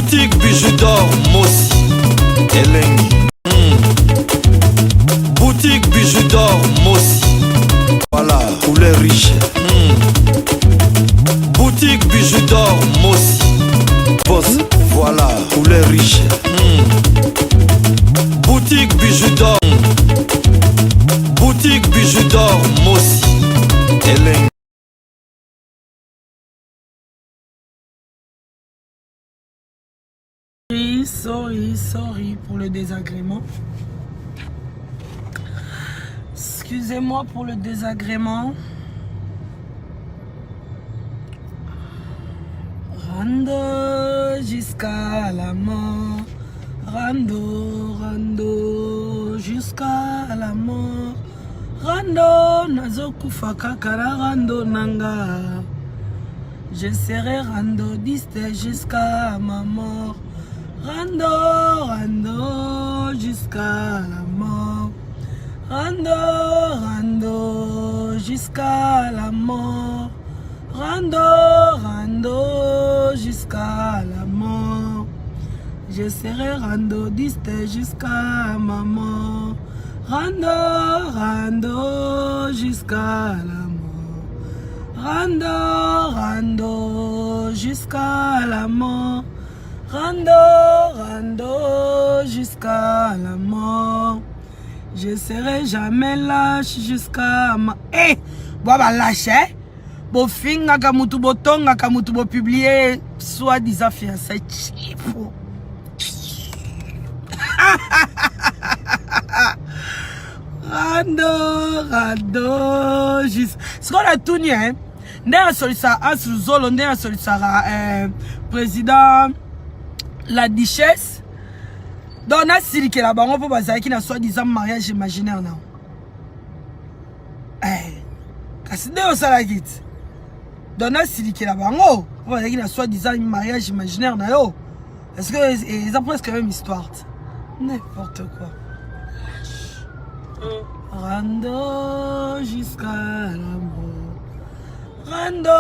Boutique Bijou d'or Mossi Elengi. Boutique Bijou d'or Mossi. Voilà, couleur riche. Boutique Bijou d'or Mossi. Boss, voilà, couleur riche. Boutique Bijou d'or. Boutique Bijou d'or Mossi. Elengi. Sorry, sorry pour le désagrément. Excusez-moi pour le désagrément. Rando jusqu'à la mort. Rando, rando jusqu'à la mort. Rando, nazokufa kaka na rando nanga. Je serai randodiste jusqu'à ma mort. Rando, rando jusqu'à la mort. Rando, rando jusqu'à la mort. Rando, rando jusqu'à la mort. Je serai randodiste jusqu'à ma mort. Rando, rando jusqu'à la mort. Rando, rando jusqu'à la mort. Rando, rando jusqu'à la mort. Je serai jamais lâche jusqu'à ma... Eh, hey, ba lâche, eh? Bofingaka mutu, botongaka mutu, bopublie soi-disant fiançailles chipo. Rando, rando, juste. Sikoyo natuni, hein? Nde asolisaka Hans Luzolo, nde asolisaka président la duchesse. Donc nasilikela bango mpo bazalaki na soi-disant mariage imaginaire na kasi nde osalaki ti. Donc nasilikela bango mpo bazalaki na soi-disant mariage imaginaire na yo. Est-ce que eza presque même histoire? N'importe quoi. Rando jusqu'à la mort. Rando,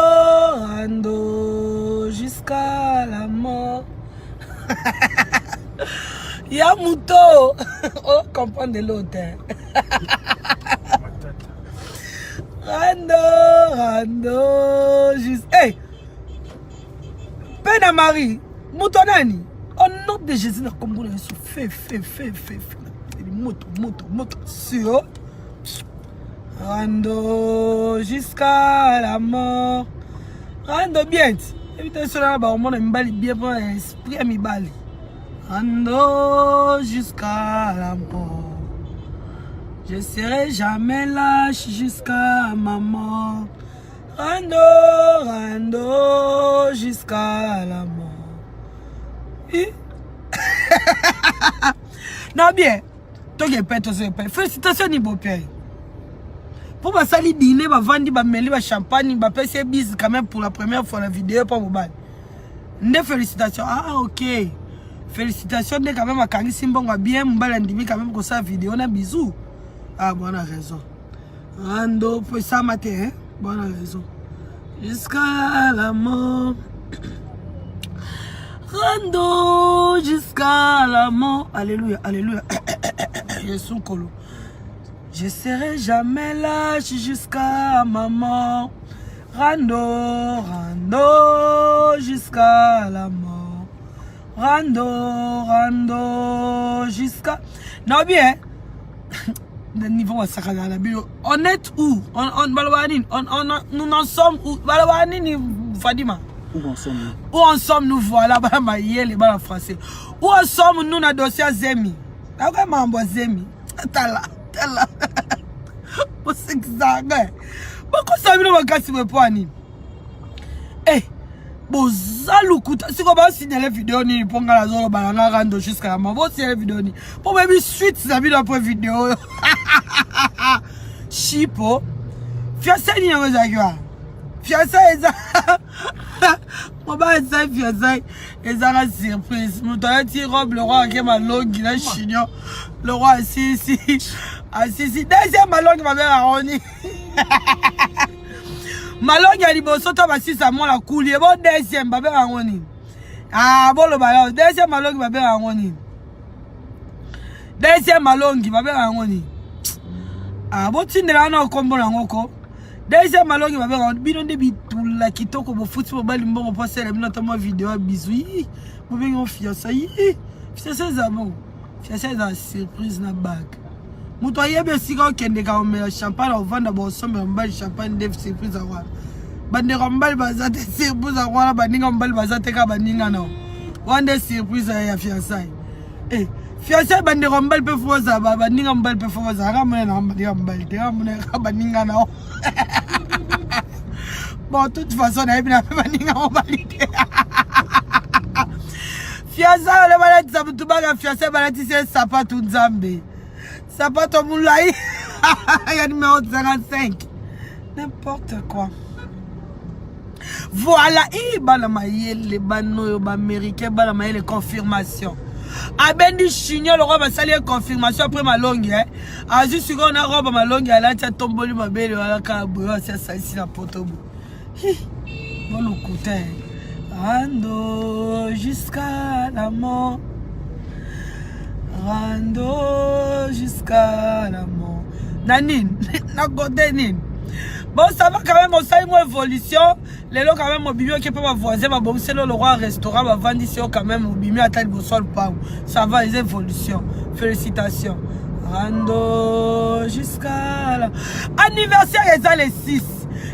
rando jusqu'à la mort. Ya moto. Oh, comprendre l'autre. Rando, rando jusqu'à... Hey! Pena Marie, moto nani? Au nom de Jésus, na kombo na Yesu, fe, fe, fe, fe, fe. Moto, moto, moto. Sur. Rando jusqu'à la mort. Rando bien. Ebite sola na bakomona mibali bien mpo na esprit ya mibali. Rando jusqu'à la mort. Je serai jamais lâche jusqu'à ma mort. Rando, rando jusqu'à la mort. Non bien. Toke pe tozo pe. Félicitations ni beau-père. Pour basali dîner bavandi bameli ba champagne bapesi ye bise quand même pour la première fois la vidéo mpo mobali. Nde félicitations. Ah ok. Félicitations nde quand même akangisi mbongo ya bien mobali andimi quand même kosala vidéo na bisou. Ah bona raison. Rando po esama te hein. Bona raison. Jusqu'à la mort. Rando jusqu'à la mort. Alléluia, alléluia. Yesu Nkolo. Je serai jamais lâche jusqu'à ma mort. Rando, rando jusqu'à la mort. Rando, rando jusqu'à... Non bien. Niveau wasakana na bino. On est où? On baloba nini? On, nous en sommes où? Baloba nini Fadima? Où en sommes-nous? Où en sommes-nous? Voilà, bana mayele, bana français. Où en sommes-nous na dossier ya zemi? Nakoka mambo ya zemi. Tala, tala. Bosekisaka. Bokosa bino makasi boye mpo ya nini? Eh, boza lokuta. Sikoyo basignale video nini mpo ngai nazoloba na nga rando jusqu'à la mort. Bosignale video nini? Mpo boyebi suite na bino après video oyo. Chipo. Fiancé nini yango ezalaki wana? Fiancé eza mobali eza fiancé ezaka surprise. Moto alati robe, le roi ake malongi na chignon. Le roi asisi asisi deuxième malongi babengaka oni. Malongi ya liboso to basisa mwana kulie bo deuxième babengaka yango nini? Ah, boloba yo deuxième malongi babengaka yango nini? Deuxième malongi babengaka yango nini? Ah, botindela wana okombo na yango ko. Deuxième malongi babengaka bino nde bitula kitoko bofuti mobali mbongo mpo asala bino ata mwa video ya bizu. Bobengi yango fiançailles. Fiançailles eza bongo. Fiançailles eza surprise na bague. Moto ayebi esika okendeka komela champagne ovanda bosombela mobali champagne nde surprise yango wana. Bandeko ya mobali baza te surprise yango wana, baninga mobali baza te kaka baninga nao wana nde surprise ya fiançailles. Eh, fiançailles bandeko ya mobali mpe fo bazala, baninga mobali mpe fo bazala. Kaka mona na baninga mobali te, kaka mona kaka baninga nao. Bon, toute façon nayebi na mpe baninga mobali te. Fiançailles ole balatisa motu baka fiançailles balatisi ye sapatu nzambe sapato molai ya numéro 55 n'importe quoi. Voilà, i bana mayele bana oyo baaméricain bana mayele confirmation abendi chignon lokola basali ye confirmation après malongi eh? Azwi sikoyo na robe malongi alati atomboli mabele wana kaka boye asi asalisi na poto boye bolokuta eh? Rando jusqu'à la mort, rando jusqu'à la mort. Na nini na kote nini? Bon, ça va quand même, osali mwa évolution lelo quand même. Obimi oke mpe bavoisin babongiseli yo lokwa restaurant, bavandisi yo quand même, obimi ata liboso ya lupango. Ça va, eza évolution, félicitations. Rando jusqu'à la anniversaire eza le 6,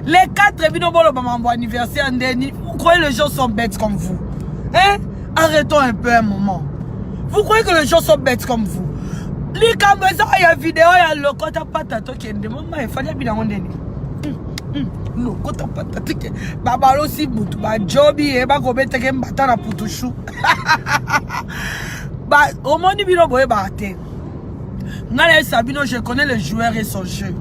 les 4. Bino boloba mambo anniversaire ndeni. Vous croyez les gens sont bêtes comme vous, hein? Arrêtons un peu un moment. Vous croyez que les gens sont bêtes comme vous? Likambo eza ya video ya lokota pata tokende mama efali abinango ndeni lokota pata tike babalosi mutu bajobi ye bakobeteke mbata na putushu. Omoni bino boyebaka te. Ngai nayebisa bino, je connais le joueur et son jeu.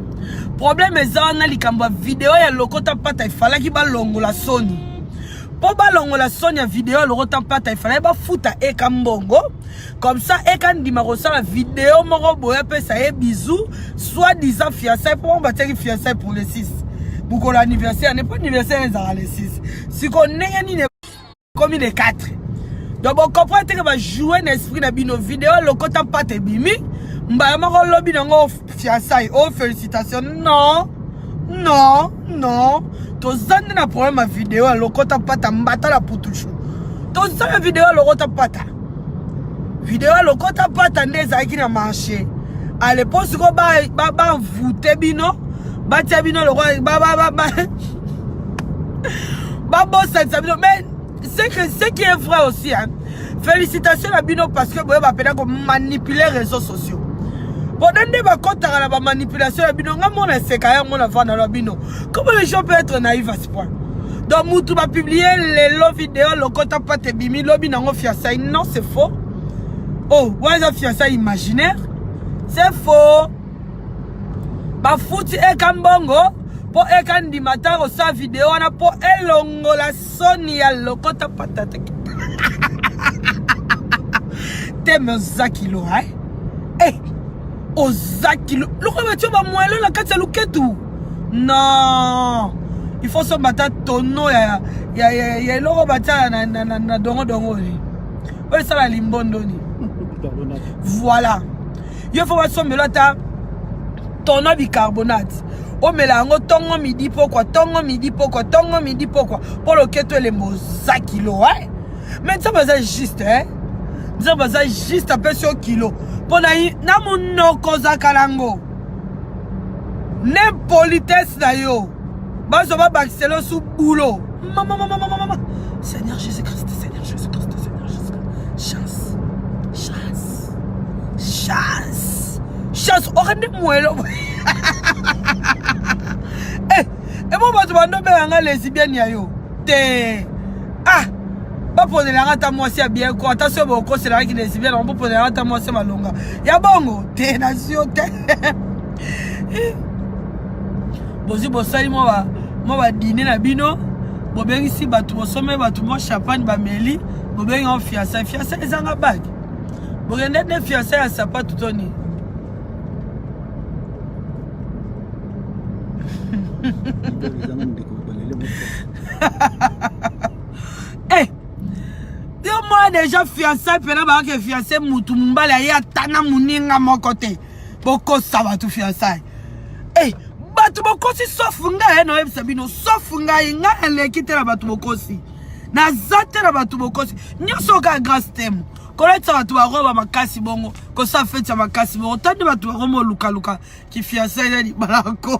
Problème eza wana, likambo ya video ya lokota pata, efalaki balongola soni. Mpo balongola soni ya video ya lokota pata, efalaki bafuta eka mbongo comme ça eka ndima kosala video moko boye, apesa ye bisou, soit disant fiançailles. Mpo bango batiaki fiançailles pour le 6, mokolo anniversaire ne, mpo anniversaire ezalaka le 6. Sikoyo ndenge nini ekomi le 4? Donc bocomprendre te que bajoue na esprit na bino. Video lokota mpata ebimi mbala moko, lobi nango fiançailles o félicitation. Non, non, non, toza nde na problème ya video ya lokota mpata mbata na putushu. Toza na video ya lokota mpata. Video ya lokota mpata nde ezalaki na marché ale mpo sikoyo bavute bino, batia bino lokola babosanisa bino. Mais c'est que ce qui est vrai aussi, hein, félicitations na bino, parce que boye bapena komanipuler réseaux sociaux mpona nde bakɔtaka na bamanipulation ya bino. Nga mona eseka yango na vanda na bino. Comment les gens peuvent être naïfs à ce point? Donc mutu bapublie lelo video lokota pate ebimi, lobi nango fiançailles. Non, c'est faux. Oh, wana eza fiançailles imaginaire, c'est faux. Bafuti eka mbongo mpo eka ndima ta kosala video wana mpo elongola soni ya lokota patata te. Me oza kilo, eh? Eh, oza kilo lokola batie bamwelo na kati ya luketu. Non, il faut somba ata tono ya eloko batia na dongodongo oyo esala limbondoni. Voilà, yo faut basombelo ata tono bicarbonate, omela yango ntongo midi pokwa, ntongo midi pokwa, ntongo midi pokwa, mpo loketo elembo. Oza kilo, eh? Mais Nzambe aza juste, eh? Nzambe aza juste, apesi yo kilo mpo na monoko ozaka nango ne politesse na yo bazwa babakisela yo su bulo. Mama, Seigneur Jésus Christ, Seigneur Jésus Christ, Seigneur Jésus Christ, chance, chance, chance, chance. Okende mwelo eh, ebo bato bandobenganga lesbienne ya yo te. Ah, baponelanga ata mwasi ya bien ko, ata soki bokoselangaki lesbienne yango, boponelanga ata mwasi malonga ya bongo te. Nazwi yo te. Bozwi, bosali mwa badîner na bino, bobengisi bato, bosomeli bato mwa champagne, bameli, bobengi yango fiançailles. Fiançailles ezanga bague, bokende nde fiançailles ya sapatu to nini? Eh. Yo mona déjà fiançailles mpena bayake fiancé mutu mobali aye ata na moninga moko te. Bokosa bato fiançailles. Hey, bato bokosi sauf ngai nayebisa bino sauf ngai ngai naleki te na bato bokosi naza te na bato bokosi nyonso kaka grâce temo kolatisa bato baroba makasi bongo kosala feti ya makasi bongo tandi bato bakoma olukaluka kifiançailles na libala ko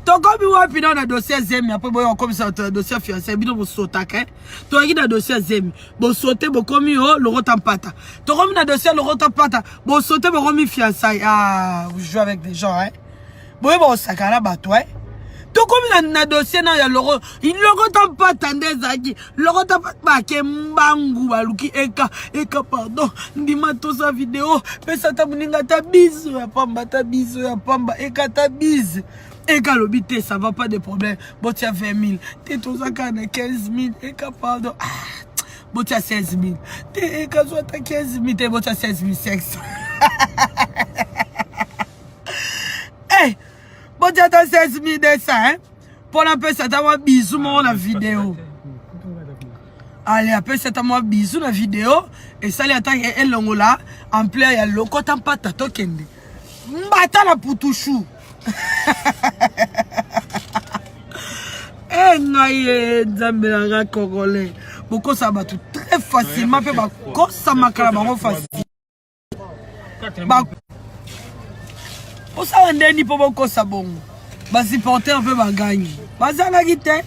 tokomi wapi nao na dossier ya zemi apres boya kokomisa bato na dossier ya fiançailles bino bosotaka eh? toyaki na dossier ya zemi bosote bokomi o oh, lokota mpata tokomi na dossier ya lokota mpata bosote bokomi fiançailles ah vous jouez avec des gens hein boyeba kosakana na bato eh tokomi na, na dossier na ya loko lokota mpata nde ezalaki lokota mpata bake mbangu baluki eka eka pardon ndima tosa video pesa ata moninga ata biso ya pamba ata biso ya pamba eka ata bise eka alobi te ça va pas de problème botia 20 000 te toza kaka na 15 000 eka pardon ah, botia 16 000 te eka zwa ata 15 000 te botia 16 500 hey, botia ata 16 200 hein? mpo napesa ata mwa bizu moko na video ale apesi ata mwa bizu na video esali ata elongola ampleur ya lokota mpata tokende mbata na putushu e ngai ye nzambe na ngai congolais bokosa bato très facilement mpe bakosamaka na bango facile osala ndeni mpo bokosa bongo basupporter mpe bagangi bazangaki te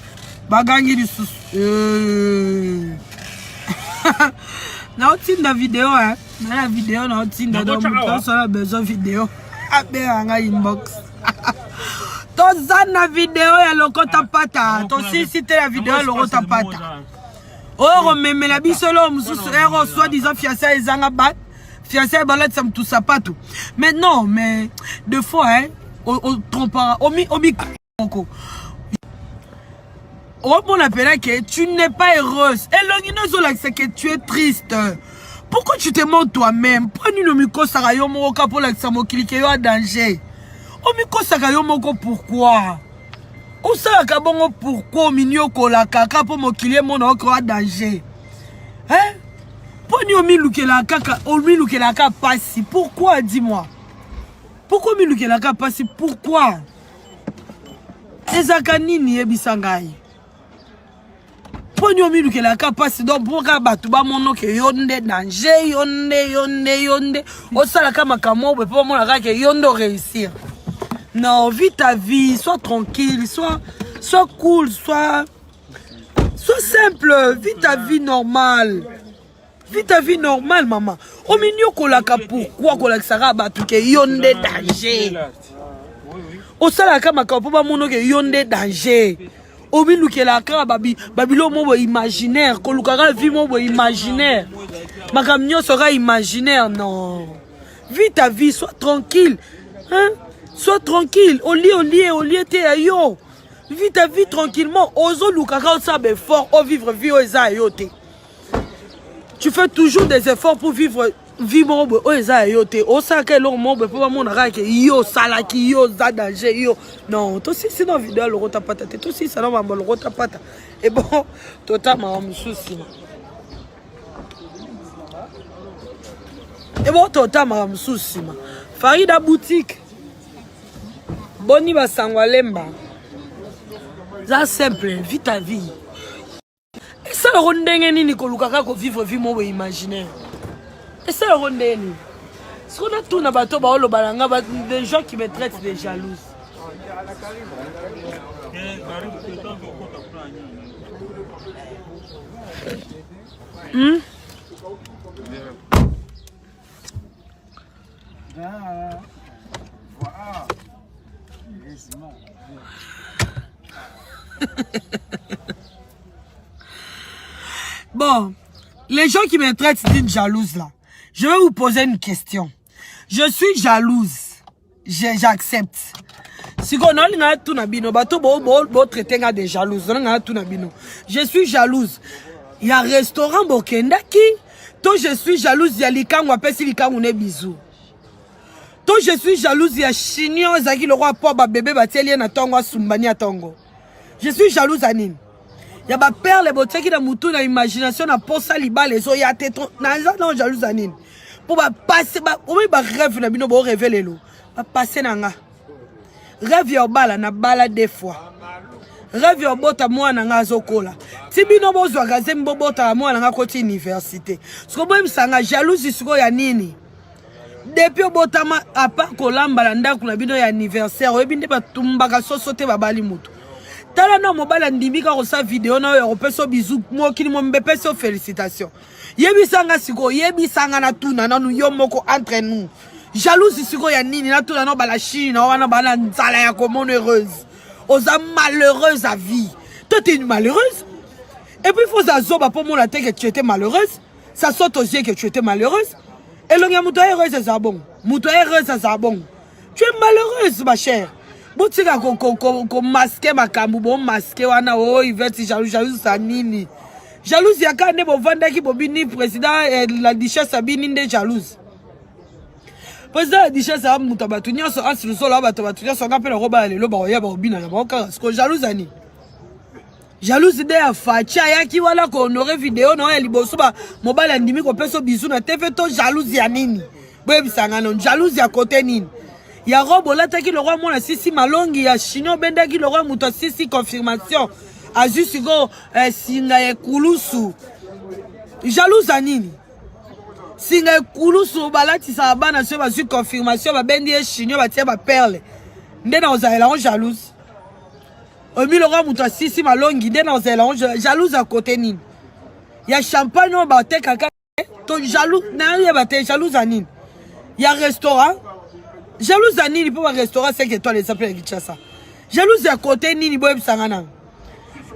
bagangi lisusu eh. naotinda video eh. na video naotinda donc moto asala besoin video abenga ngai inbox toza na video ya lokota pata ah, tosilisi te ya video ya lokota pata oyo komemela biso eloko mosusu ero soit disant fiançailles ezanga bat fiançailles balatisa motu sapatu mais non mais de fois hein, otrompaka omi omi moko omona mpena ke tu n'es pas heureuse elongi no ezolakisa ke tu es triste pourquoi tu te mens toi-même mpo nini omikosaka yo moko ka mpo olakisa mokili ke yo a danger omikosaka yo moko pourquoi osalaka bongo pourquoi ominiokolaka kaka mpo mokili emona oko a danger hein mpo nini omilukelaka kaka omilukelaka mpasi pourquoi dis-moi pourquoi omilukelaka mpasi pourquoi ezalaka nini yebisa ngai mpo nini omilukelaka mpasi donc mpo kaka bato bamona ke yo nde danger yo nde yo nde yo nde osalaka makambo oyo mpo bamona kaka ke yo nde oréussir non vis ta vie sois tranquille sois, sois cool sois, sois simple vis ta vie normale vis ta vie normale mama ominiokolaka pourquoi kolakisaka bato ke yo nde danger osalaka makambo mpo bamona ke yo nde danger omilukelaka kaka babilo mo boye imaginaire kolukaka vie mo boye imaginaire makambo nyonso kaka imaginaire non vis ta vie sois tranquille hein? sois tranquille olie olie olie te ya yo vis ta vie tranquillement ozolukaka osala baeffort ovivre vie oyo eza ya yo te tu fais toujours des efforts pour vivre vie moko boye oyo eza ya yo te osalaka eloko moko boye mpo bamona kaka ke yo osalaki yo oza danger yo non tosilisi na video ya lokota pata te tosilisa na mambo lokota pata ebon totamaka mosusu nsima ebon totamaka mosusu nsima farida boutique boni basango alemba za simple vie ta vie esalako ndenge nini koluka kaka kovivre vie moko imaginaire esalako ndenge nini siko natuna bato baoloba na nga des gens qui me traitent de jalouse hmm? Bon, les gens qui me traitent d'une jalouse là, je vais vous poser une question. Je suis jalouse. J'accepte. sikoyo nalinga natuna bino bato botraite nga de jalouse nalinga natuna bino je suis jalouse ya restaurant bokendaki to je suis jalouse ya likangu apesi likangu ne bisou to je suis jalouse ya chignon ezalaki lokola po babebe batieli ye na ntongo asumbani ya ntongo je suis jalouse ya nini Ya ba perle botiaki na mutu na imagination na posa libala ezoya te. Naza na jalouse ya nini? Po ba passe ba omi ba rêve na bino bo rêve lelo. Ba passe na nga. Rêve ya obala na bala deux fois. Rêve ya obota mwana nga azokola. Ti bino bozwaka zemi bobotaka mwana nga koti université. Siko boyebisa nga jalousie siko ya nini? Depuis obotama apa kolamba na ndako na bino ya anniversaire oyebi nde batumbaka soso te babali moto. Tala na mobali andimi kaka kosala video na oyo ya kopesa bizu mokili mombe epesi yo félicitation. Yebisa nga sikoyo, yebisa nga natuna nanu yo moko entre nous. Jalouse sikoyo ya nini natuna nao bala chine na wana bana nzala ya komona heureuse. Oza malheureuse à vie. Toi t'es une malheureuse. Et puis faut zoba po mona te que tu étais malheureuse. Ça saute aux yeux que tu étais malheureuse. Elongi ya moto heureuse eza bongo. Moto heureuse eza bongo. Tu es malheureuse ma chère. Botika ko ko ko, ko masquer makambo bo masquer wana oh Yvette jalouse jalouse sa nini. Jalouse ya kaka nde bovandaki bobini président eh, la duchesse abini nde jalouse. Président la duchesse a moto ya bato nyonso ansi lusolo ya bato bato nyonso nga mpe nakobala lelo bakoya bakobina na bango kaka siko jalouse ya nini? Jalouse nde ya Fachi ayaki wana ko honore video na ya liboso ba mobali andimi kopesa bizu na TV to jalouse ya nini? Boyebisa nga non jalouse ya kote nini? Ya robe olataki lokwa mwana sisi malongi ya chino obendaki lokwa moto asisi confirmation azwi sikoyo eh, singa ya ekulusu jalouse ya nini? Singa ekulusu balatisaka bana soki bazwi confirmation babendi ye chino batie ba perle nde na ozalela yango jalouse. Omi lokola moto asisi malongi nde na ozela yango jalouse ya kote nini ya champagne oyo batekaka to jaloux nayeba te jalouse ya nini ya restaurant jalouse ya nini mpo barestaurant 5 étoile eza mpe na kinshasa jalouse ya kote nini boyebisanga nanga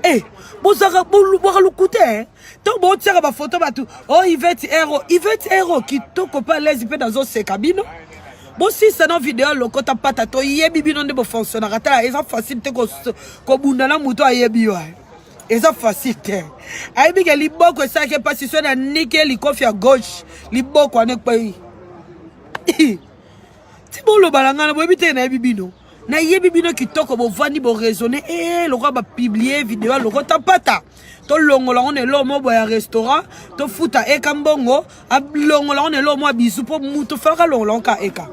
e bozaka bwaka lokuta eh? ntango botiaka bafoto bato o oh, ivete ero ivete ero kitoko mpe alezi mpe nazoseka bino bosisa na video lokota pata toyebi bino nde bofonctionnaka tala eza facile te kobunda na moto ayebi yo eh. eza facile te ayebi ke liboko esalaki mpasi so na nike likofi ya gauche liboko wana ekwei ti boloba na ngai na boyebi te nayebi bino nayebi bino kitoko bovandi boraisonne e eh, lokola bapublie video ya lokota mpata tolongola yango na eloko moko boye ya restaurant tofuta eka mbongo alongola yango na eloko mwa bizu mpo moto falaka alongola yango ka eka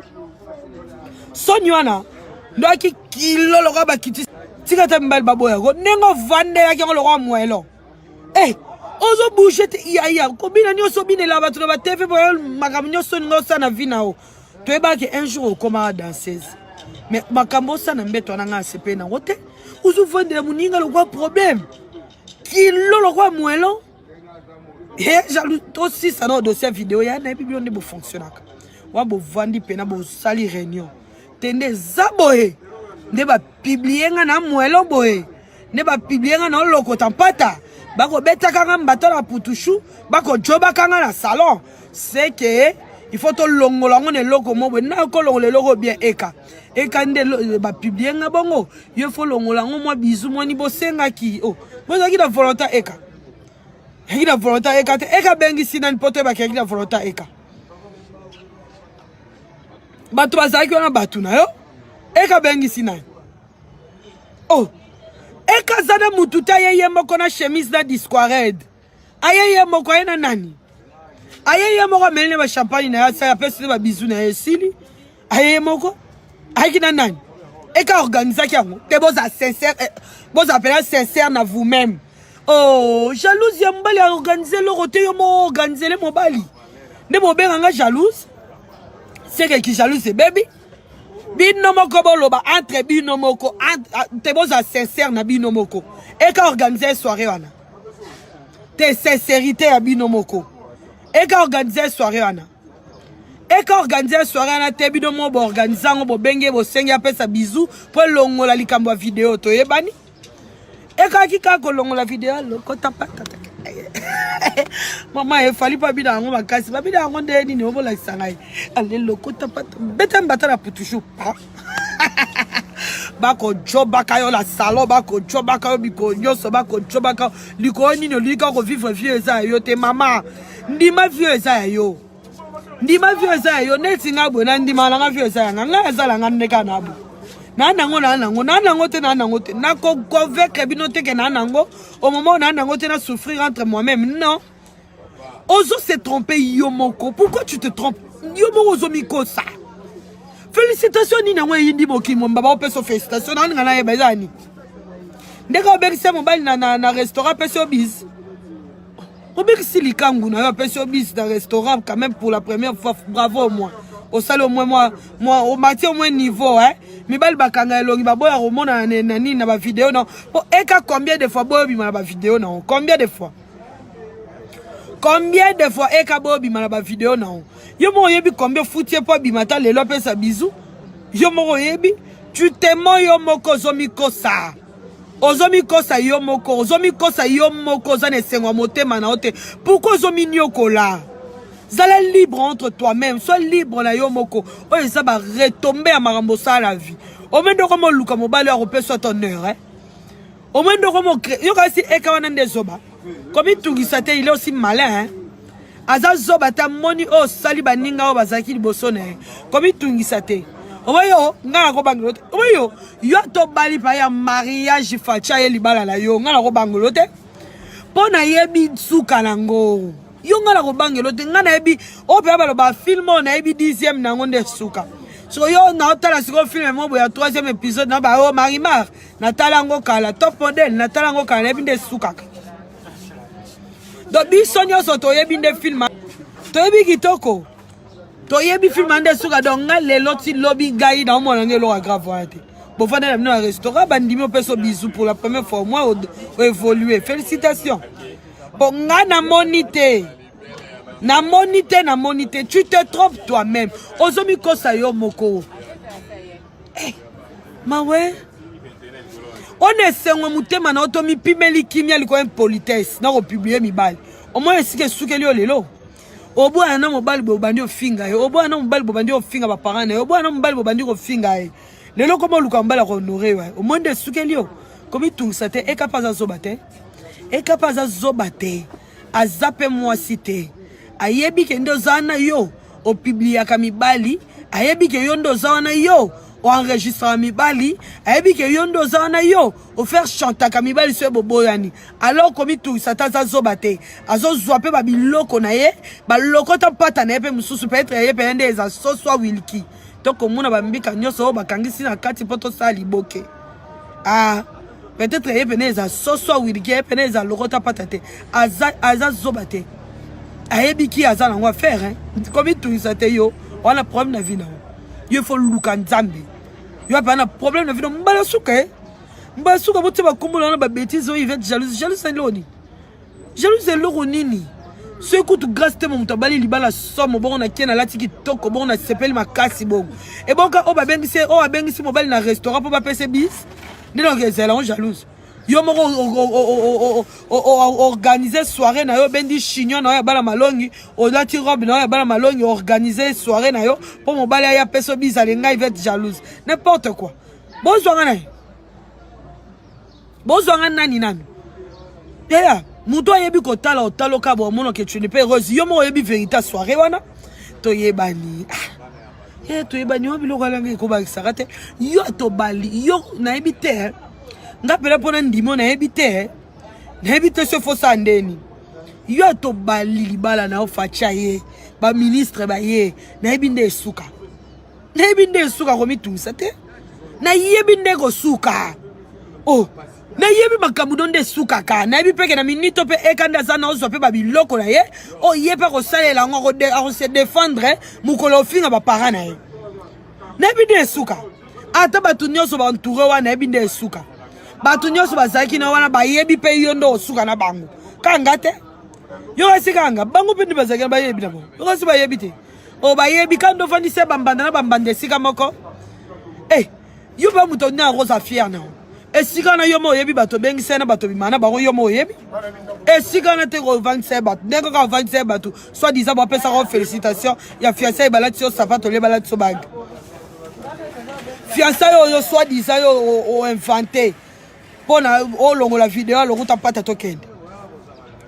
soni wana ndoaki kilo lokola bakiti tika te mibali baboyako ndenge ovandelaki yango lokola mwelo e eh, ozo bouge te yaya kobina nyonso obinela bato na batv boyo makambo nyonso olinga osala na vie na yo toyebaki un jour okomaka danseuse mais makambo osala na mbeto wana ngai asepeli nango te ozovandela moninga lokola problème kilo lokola mwelo e jaloux tosisa na dossier ya video ya nayebi bino nde bofonctionnaka wa bovandi mpena bosali réunion te nde eza boye nde bapiblie nga na mwelo boye nde bapiblie nga na olokota mpata bakobetaka nga mbata na putushu bakojobaka nga na salon seke il faut tolongola yango na eloko mo boye nakolongola eloko bien eka eka nde bapiblie nga bongo yo fo longola yango mwa bizu mwani bosengaki o oh, bozalaki na volonté eka yaki na volonté eka te eka abengisi nani mpo toyebaki yaki na volonté eka bato bazalaki wana bato na yo eka abengisi nani oh eka aza na mutu te aye ye moko na chemise na disquared aye ye moko aye na nani aye ye moko ameli na bachampagne na ye asali apesi nde babizu na ye esili aye ye moko ayaki na nani eka organisaki yango te bozala sincère eh, bozala mpena sincère na vous-même oh jalouse ya mobali aorganize eloko te yo moko organizele mobali nde bobenga nga jalouse seke ki jalouse ebebi bino moko boloba entre bino moko te bozala sincère na bino moko eka organize soirée wana te sincérité ya bino moko eka organize soirée wana eka organize soirée wana te bino moko boorganize yango bobenge bosengi apesa bizu mpo elongola likambo ya video toyebani ekaki kaka kolongola video lokota patata mama efali mpo abina yango makasi babina yango nde nini obolakisa ngai ale lokota pata beta mbata na putushu pa bakojobaka yo na salon bakojobaka yo mikolo nyonso bakojobaka yo likolo nini olingi kaka kovivre vie eza ya yo te mama ndima vie eza ya yo ndima vie eza ya yo neti nga boye na ndima nanga vie eza ya nga ngai eza na nga nde kaka na boye. Naa nango naa nango naa nango te naa nango te nakoconvaincre bino te ke naa nango au moment naa nango te na souffrir entre moi-même non. Ozo se tromper yo moko. Pourquoi tu te trompes? Yo moko ozo mikosa. Félicitations nini yango eyindi mokili mobimba baopesa félicitations na olinga nayeba eza nini? Ndenge obekisi mobali na, na, na restaurant apesi yo bise. Obekisi likangu na yo apesi yo bise na restaurant quand même pour la première fois. Bravo au moins. Osali au moins moi moi omati au moins niveau hein. Mibali bakanga elongi baboya komona na nini na ba vidéo na po eka combien de fois boyo bima na ba vidéo na combien de fois? Combien de fois eka boyo bima na ba vidéo na yo moko oyebi combien futi ye mpo abima ata lelo apesa bisou yo moko oyebi tu te mens yo moko ozomikosa ozomikosa yo moko ozomikosa yo moko oza na esengo ya motema na yo te pourquoi ozominiokola zala libre entre toi-même sois libre na yo moko oyo eza ba retombe ya makambo osala na vie omende okoma oluka mobali oyo akopesa ton heure eh? Au moins ndoko mo yo kasi eka wana nde zoba. Komitungisa te il est aussi malin hein. Aza zoba ta moni oyo sali baninga oyo bazalaki liboso na ye. Komitungisa te. Oyo nga nakobangelo te. Oyo yo tobali pa ya mariage facha ye libala na yo nga nakobangelo te. Mpo nayebi suka nango. Yo nga nakobangelo te nga nayebi oyo mpenza baloba film oyo nayebi dixième nango nde suka. Siko yo naotala sikoyo film moko boye ya troisième épisode na ba oyo Marimar natala yango kala top model natala yango kala nayebi nde esukaka donc biso nyonso toyebi nde film toyebi kitoko toyebi film nde esuka donc nga lelo ti lobi ngai naomona nge eloko ya grave wana te bofanda na bino na restaurant bandimi opesa bisou pour la première fois au moins oévolue félicitations po nga namoni te namoni te namoni te tu te trompes toi-même ozomikosa yo moko eh, mawe ona esengo motema na yo to mipimeli kimia likolo impolitesse na kopublie mibali omoni esika esukeli yo lelo oboya na mobali boye obandi ofinga ye oboya na mobali boye obandi ofinga baparent na ye oboya na mobali boye obandi kofinga ye lelo koma oluka mobali akohonore yo omoni nde esukeli yo komitungisa te ekapa aza zoba te ekapa aza zoba te aza mpe mwasi te ayebi ke nde oza wana yo opibliaka mibali ayebi ke yo nde oza wana yo oenregistraka mibali ayebi ke yo nde oza wana yo ofaire chantaka mibali soki boboyani alors komitungisa te aza zoba te azozwa mpe babiloko na ye balokota mpata na ye mpe mosusu peut-être ye mpe nde eza soswa wilki tokomona bambika nyonso oyo bakangisi na kati mpo tosala liboke ah peut-être ye pene eza soso awiliki ye pene eza lokota pata te aza, aza zoba te ayebi ki aza nango affaire hein? komitungisa te yo wana problème na vie na yo yo fo luka nzambe yo ape na problème na vie na mbala suka eh? mbala suka botia bakombo na wana babétise oyo ivete jalouse jalouse eloko nini jalouse eloko nini soki kutu grâce te moto abali libala somo bongo na kie nalati kitoko bongo nasepeli makasi bongo ebonka oyo babengisi oyo abengisi mobali na restaurant mpo bapesa bis nde donc ezala yango jalouse yo moko organise soirée na yo obendi chignon na yo ya bala malongi olati robe na yo ya bala malongi organise soirée na yo mpo mobali aya apesa bis alenga ivete jalouse n'importe quoi bozwanga na ye bozwa nga nani nanu eya moto ayebi kotala otaloka bo omona ke tu n'es pas heureuse yo moko oyebi vérité ya soirée wana toyebani ah. eh, toyebani wa biloko alanga ekobakisaka te yo tobali yo nayebi te eh. nga mpela mpona ndimo nayebi te eh. nayebi te so fosala ndeni yo tobali libala na yo facha ye baministre baye nayebi nde esuka nayebi nde esuka komitungisa te nayebi nde kosuka oh nayebi makambo no nde esukaka nayebi mpe ke na minito mpe eka nde aza na ozwa mpe babiloko na ye oyo ye mpe akosalela yango akose defendre mokolo ofinga baparent na ye nayebi nde esuka ata bato nyonso baentoure wana nayebi nde esuka bato nyonso bazalaki na wana bayebi mpe yo nde osuka na bango kanga te yo kasi kanga bango mpe nde bazalaki na bayebi na bango yo kasi bayebi te o bayebi kaka nde ofandisi ya bambanda na bambanda esika moko e eh, yo mpe moto nde akoza fier na yo esika wana yo mo oyebi bato obengisa ye na bato bima na bango yo mo oyebi esika wana te kovandisa ye bato ndenge kaka ovandisa ye bato soit disant bapesaka yo félicitation ya fiançai balati yo sapato olie balati yo bague fiançai oyo soit disant yo oinvente mpo na olongola video alokuta mpata tokende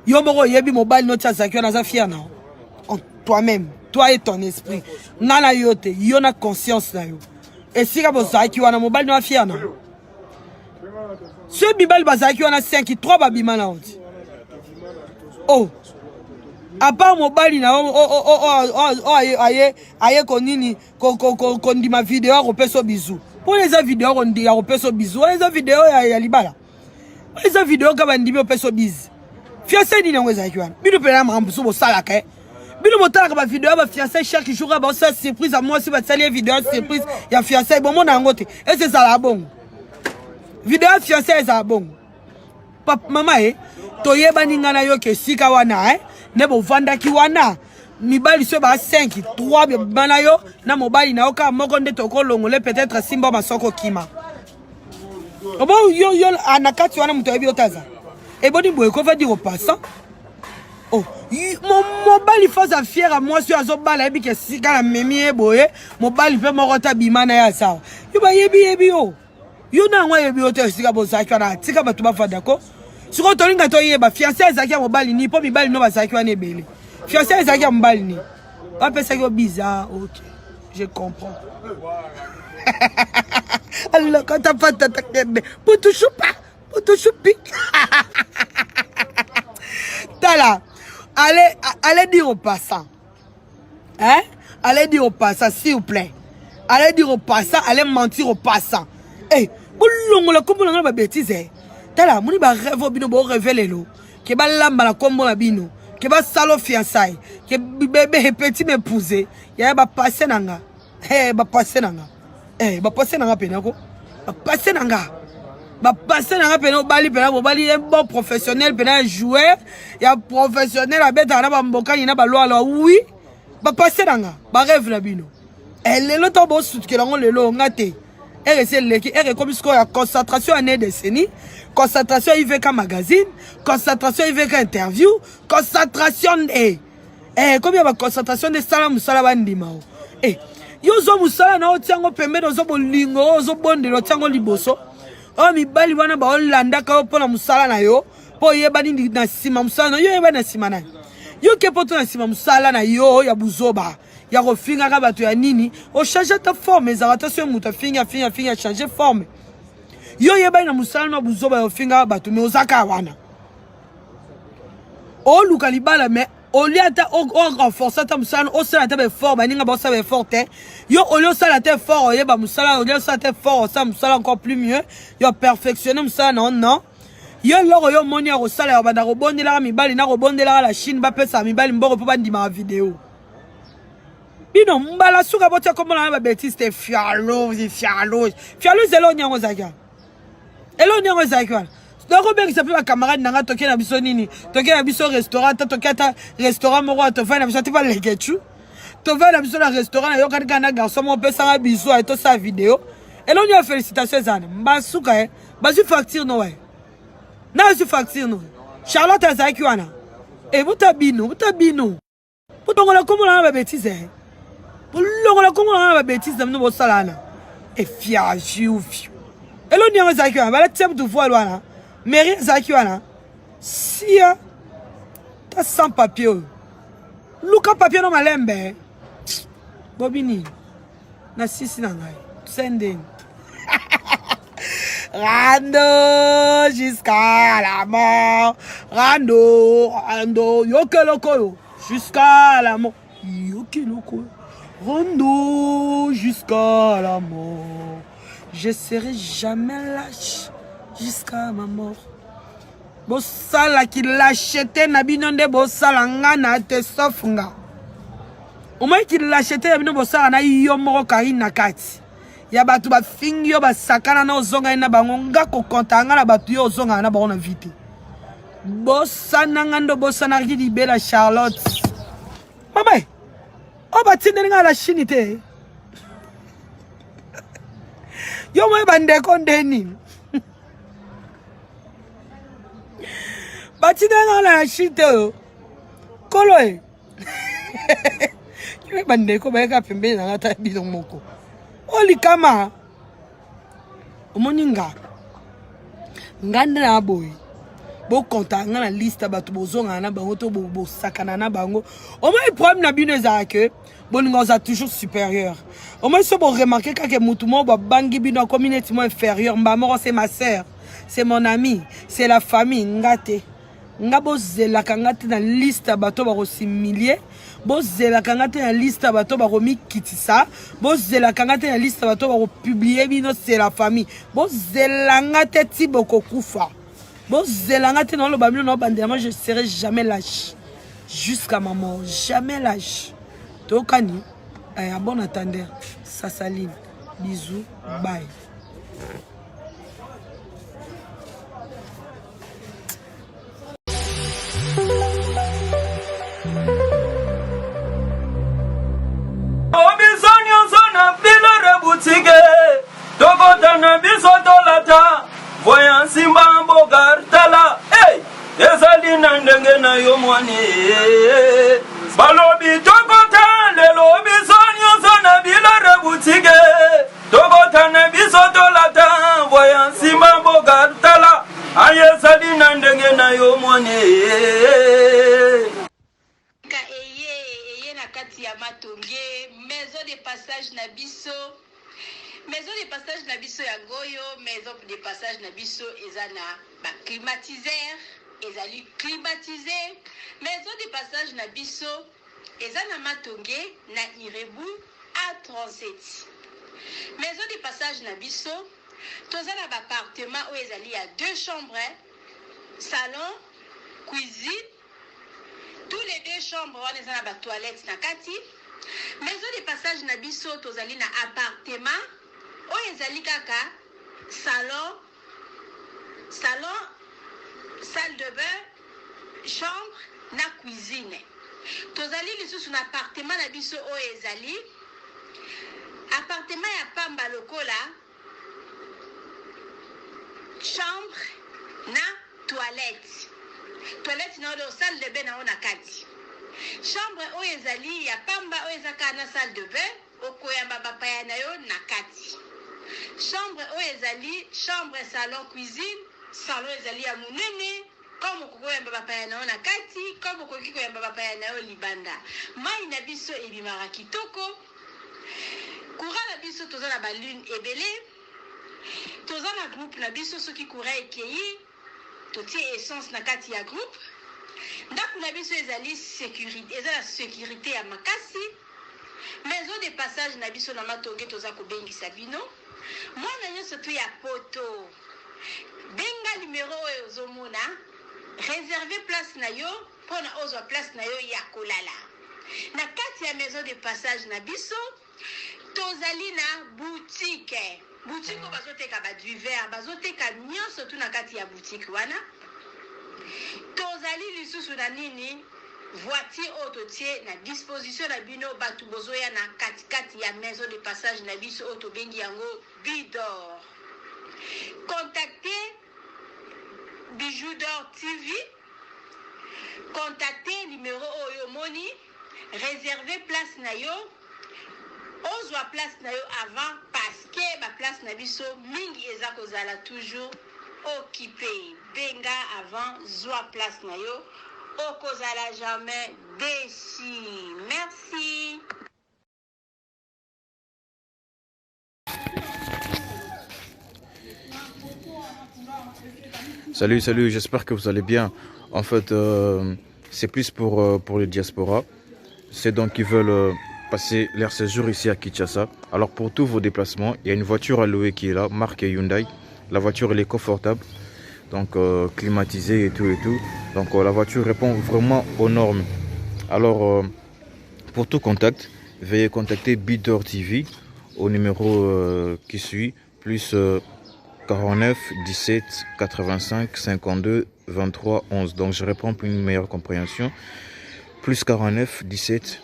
yo moko oyebi mobali noti azalaki wana aza fier na yo toi-même toi et ton esprit nga na yo te yo na conscience na yo Esika bozalaki wana mobali no afier na. Soki mibali bazalaki wana 5 3 babima na oti. Oh. À part mobali na yo oh, aye aye konini kondima video akopesa bizu. Pona eza video ya kopesa bizu, wana eza video ya libala. Eza video ka bandimi opesa bizu. Fiancé nini yango ezalaki wana? Bino pena makambo so bosalaka eh. Bino botalaka ba video ya ba fiancé chaque jour ba osala surprise ya mwasi basali ye video ya surprise ya fiancé bomona yango te. Ese ezala bongo. Video ya fiancé ezala bongo. Papa mama eh toyebani nga na yo ke esika wana eh nde bovandaki wana mibali so ba 5 3 bana yo na mobali na yo kaka moko nde tokolongole peut-être simba masoko kima obo yo yo ah, na kati wana moto ayebi yo te aza eboni boye kova dire passant oh mobali fo aza fiere ya mwasi oyo azobala ayebi ke esika na memi ye boye mobali mpe moko te abima na ye azawa yo bayebi yebi yo yo na yango ayebi yo te esika bozalaki wana atika bato bafanda ko sikoyo tolinga toyeba fiance azalaki ya mobali nini mpo mibali no bazalaki wana ebele fiance ezalaki ya mobali nini bapesaki yo biza ok je comprends alokota patata kende putushupa putushupi tala allez, allez dire au passant hein allez dire au passant s'il vous plaît allez dire au passant allez mentir au passant hey, bolongola nkombo na ngai na babétise eh. tala moni barêve oyo bino boreve lelo ke balamba na nkombo na bino ke basala fiançaille ke bebe petit m'épouser yaya bapasse na nga hey, bapasse na nga hey, bapasse na nga pena ko bapasse na nga bapasse na nga pena obali pena bobali ye bon professionnel pena ya joueur ya professionnel abetaka na bambokani na balwalwa oui bapasse na nga barêve na bino eh, lelo ntango bosutukela yango lelo nga te ere esi eleki ere ekomi sikoyo ya concentration année décennie concentration ivk magazine concentration ivk interview concentration nde eh, ekomi ya baconcentration nde sala mosala bandima o eh, yo ozwa mosala na otia yango pembeni ozwa bolingo oyo ozobondela otia yango liboso oyo mibali wana baolandaka yo mpo na mosala na yo mpo oyebani na nsima mosala na yo oyebani na nsima nani yo ke poto na nsima mosala na yo ya buzoba ya kofingaka bato ya nini ochange ata forme ezalaka ata soki moto afingi afingi afingi achange forme yo oyebani na mosala na buzoba ya ofingaka bato me oza kaka wana oluka libala me olie ata orenforce ata mosala osala ata baeffort baninga baosala baeffort te yo olie osala ata effort oyeba mosala olie osala ata effort osala mosala encore plus mieux yo perfectionne mosala na yo non yo eloko yo omoni ya kosala ya kobanda kobondelaka mibali na kobondelaka la chine bapesaka mibali mbongo mpo bandimaka video bino mbala suka botia kombo na ba betise te fialouse fialouse fialouse eloko nyango ezalaki wana eloko nyango ezalaki wana nakobengisa mpe bacamarade na ngai toke na biso nini toke na biso restaurant ata toke ata restaurant moko tofai na biso ati balekechu tofai na biso na restaurant nayokani kaka na garçon moko opesanga biso aye tosala video eloko nini ya félicitation eza wana mbasuka e bazwi facture no waye nazwi facture no charlotte azalaki wana ebuta bino buta bino Bolongola nkombo na nga na babetise eh. Bolongola nkombo na nga na babetise na bino bosala wana efiajiufiu eloni yango ezalaki wana balatia mutu voile wana mairie ezalaki wana sia ta sans papier oyo luka papier no malembe eh. bobi nini na sisi na ngai sendeni rando jusqu'à la mort rando rando yokeloko yo jusqu'à la mort yokeloko yo rando jusqu'à la mort je serai jamais lâche jusqu'à ma mort bosalaki lâcheté na bino nde bosala nga na te sauf nga omoni ki lâcheté na bino bosala na yo moko karine na kati ya bato bafingi yo basakana na ozongani na bango nga kokonta nga na bato yo ozongana na bango na vie te bosana nga nde obosanaki libela charlotte mama oyo batindeli nga na chine te yo moye bandeko nde nini batindeli nga na chine te oyo kolo e yo bandeko bayaka pembeni na nga ata bino moko oyo likama omoni nga nga nde na boye. Bokonta nga na liste ya bato bozongana na bango to bosakana na bango. Omoni problème na bino ezalaka ke bolingo oza toujours supérieur. Omoni so boremarke kaka motu moko babangi bino akomi neti mwa inférieur, mbala moko c'est ma sœur, c'est mon ami, c'est la famille. Nga te, nga bozelaka nga te na liste ya bato bakosimilie, bozelaka nga te na liste ya bato bakomikitisa, bozelaka nga te na liste ya bato bakopublie bino c'est la famille. Bozela nga te ti bokokufa, bozela nga te. Naoloba bino, naobandela moi, je serai jamais lâche jusqu'à ma mort, jamais lâche. Tokani à bon attendeur, Sasaline, bisous, bye. Biso nyonso na bilore butike tokota na biso tolata voya nsimba mboka tala hey! Ezali na ndenge na yo mwani balobi tokota lelo biso nyonso na bilore butike tokota na biso tolata voya nsimba mboka tala aye ezali na ndenge na yo mwani. Ka eye eye na kati ya Matonge, maison de passage na biso, maison de passage na biso yango oyo. Maison de passage na biso eza na ba climatiseur, ezali climatisé. Maison de passage na biso eza na Matonge na Irebu A37. Maison de passage na biso toza na ba appartement oyo ezali ya deux chambres, salon, cuisine. Tous les deux chambres wana eza na ba toilettes na kati. Maison de passage na biso tozali na appartement oyo ezali kaka salon, salon, salle de bain, chambre na cuisine. Tozali lisusu na appartement na biso oyo ezali appartement ya pamba lokola chambre na toilette, toilette na oyo salle de bain na oyo na kati. Chambre oyo ezali ya pamba oyo eza kaka na salle de bain, okoyamba bapaya na yo na kati. Chambre oyo ezali chambre, salon, cuisine. Salon ezali ya monene comme okoki koyamba bapaya na yo na kati, comme okoki koyamba bapaya na yo libanda. Mai na biso ebimaka kitoko. Courant na biso toza na balune ebele, toza na groupe na biso. Soki courant ekei, totie essence na kati ya groupe. Ndako na biso ezali sécurité, eza na sécurité ya makasi. Maison de passage na biso na Matonge, toza kobengisa bino mwana nyonso tu ya poto. Benga numero oyo ozomona, réserve place na yo mpona ozwa place na yo ya kolala na kati ya maison de passage na biso. Tozali na boutique, boutique oyo bazoteka badivers, bazoteka nyonso tu na kati ya boutique wana. Tozali lisusu na nini, voiture oyo totie na disposition na bino bato bozoya na katikati ya maison de passage na biso oyo tobengi yango Bidor. Contactez Bijou d'Or TV, contactez numéro oyo omoni, réservez place na yo, ozwa place na yo avant, parce que ba place na biso mingi eza kozala toujours occupé. Benga avant, zwa place na yo, okozala jamais déçu. Merci. Salut, salut, j'espère que vous allez bien. En fait, c'est plus pour les diasporas. C'est donc qui veulent passer leur séjour ici à Kinshasa. Alors pour tous vos déplacements, il y a une voiture à louer qui est là, marque Hyundai. La voiture, elle est confortable, donc climatisée et tout et tout. Donc la voiture répond vraiment aux normes. Alors pour tout contact, veuillez contacter Bidor TV au numéro qui suit, plus 49 17 85 52 23 11. Donc je réponds pour une meilleure compréhension. Plus 49 17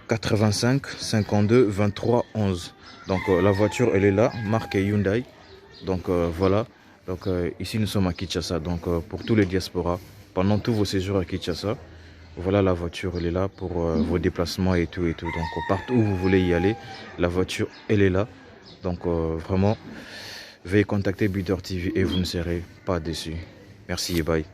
85 52 23 11. Donc la voiture, elle est là, marque Hyundai. Donc voilà. Donc ici nous sommes à Kinshasa. Donc pour tous les diasporas, pendant tous vos séjours à Kinshasa, voilà, la voiture, elle est là pour vos déplacements et tout et tout. Donc partout où vous voulez y aller, la voiture, elle est là. Donc vraiment, veuillez contacter Bidor TV et vous ne serez pas déçus. Merci et bye.